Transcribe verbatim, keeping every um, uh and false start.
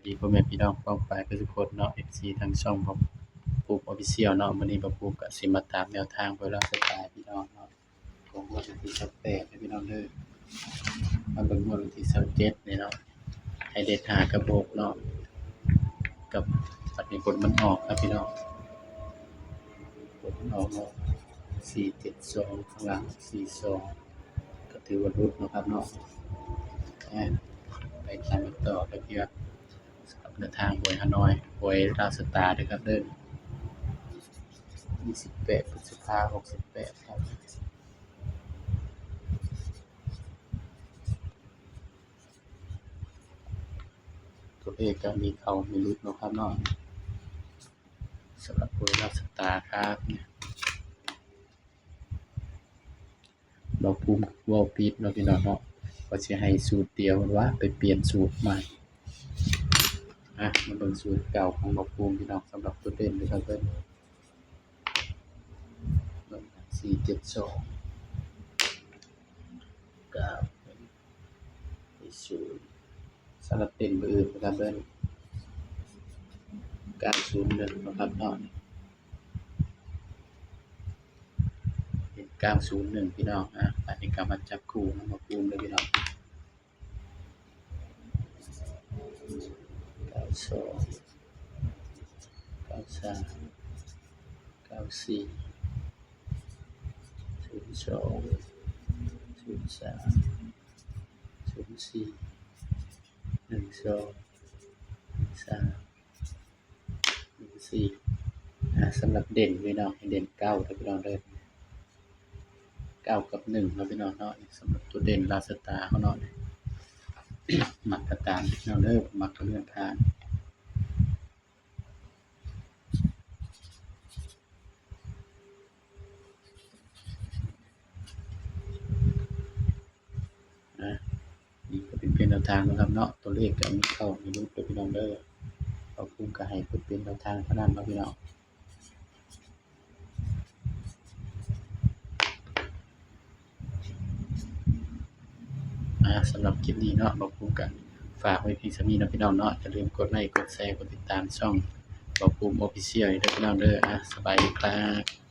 ดีพ่อแม่พี่น้องป้องปายทุกคนเนาะ เอฟซี ทางช่องบ่าวภูมิ Official เนาะ มื้อนี้บ่าวภูมิก็สิมาตามแนวทางหวยลาวสตาร์พี่น้องเนาะ ของงวดวันที่สิบแปดนะพี่น้องเด้อ มาเบิ่งงวดวันที่สิบเจ็ดนี่เนาะ ให้เด่นห้ากับหกเนาะ กับบัดนี้ผลมันออกครับพี่น้อง ผลมันออกเนาะ สี่เจ็ดสอง ข้างล่าง สี่สอง ก็ถือว่าหลุดเนาะครับเนาะ อ่ะ ไปตามกันต่อครับพี่ครับ สำหรับแนวทางหวยฮานอย หวยลาวสตาร์เด้อครับเด้อ ยี่สิบแปด พฤษภา หกสิบแปด ครับ ตัวเลขก็มีเข้ามีหลุดเนาะครับเนาะ สำหรับหวยลาวสตาร์ครับ เนี่ย บ่าวภูมิเว้าผิดเนาะพี่น้องเนาะ ว่าสิให้สูตรเดียว ว่าไปเปลี่ยนสูตรใหม่ อ่ะ มาเบิ่งสูตรเก่าของบ่าวภูมิพี่น้อง สำหรับตัวเด่นนะครับเด้อ สี่เจ็ดสอง เก้า ศูนย์ สำหรับเด่นเบอร์อื่นนะครับเด้อ เก้าศูนย์หนึ่ง นะครับเนาะ เป็น เก้าศูนย์หนึ่ง พี่น้อง อ่ะ อันนี้ก็มาจับคู่นำบ่าวภูมิเลยพี่น้อง เก้าสอง เก้าสาม เก้าสี่ ศูนย์สอง ศูนย์สาม ศูนย์สี่ หนึ่งสอง สาม หนึ่งสี่ อ่า สำหรับเด่นพี่น้อง ให้เด่นเก้าเด้อพี่น้องเด้อ เก้ากับหนึ่งเนาะพี่น้องเนาะ สำหรับตัวเด่นลาวสตาร์เฮาเนาะ มักก็ตามพี่น้องเด้อ บ่มักก็เลื่อนผ่าน นะ นี่ก็เป็นเพียงแนวทางนะครับเนาะ ตัวเลขก็มีเข้ามีหลุดเด้อพี่น้องเด้อ บ่าวภูมิก็ให้เป็นเพียงแนวทางเท่านั้นเนาะพี่น้อง อ่า สำหรับคลิปนี้เนาะ บ่าวภูมิก็ฝากไว้เพียงส่ำนี้เนาะพี่น้องเนาะ อย่าลืมกดไลค์ กดแชร์ กดติดตามช่องบ่าวภูมิ Official เด้อพี่น้องเด้อ อ่า สบายดีครับ